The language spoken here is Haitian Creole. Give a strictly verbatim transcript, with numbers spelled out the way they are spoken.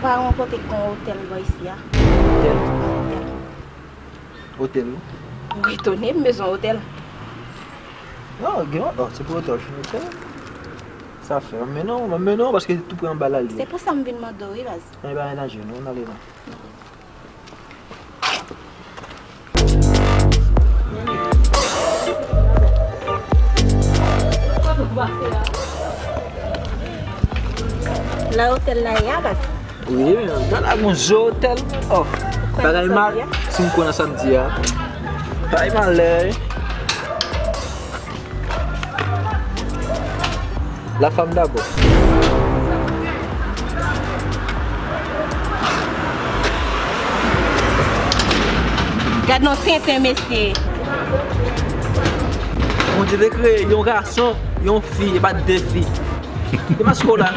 Pa yon kote ki gen yon otèl bò isi a. Otèl? Otèl, wi. Ou etone, m bezwen otèl. Non, gen yon, oh, se pou otèl, otèl. Sa fè, men non, men non, paske tou pre anba l al ye. Se pou sa m vin mande w, wi, baz. Men pa gen danje, non, n ale non. La otèl la ye a, baz. Wi, men la la gon zo otèl. Oh, bagay mal. Si m konn an samdi a. Bagay malè. La femme d'abord. Gad non tenten, mesye. Bondye te kreye yon gason, yon fi, e pa de fi. E pa sko la.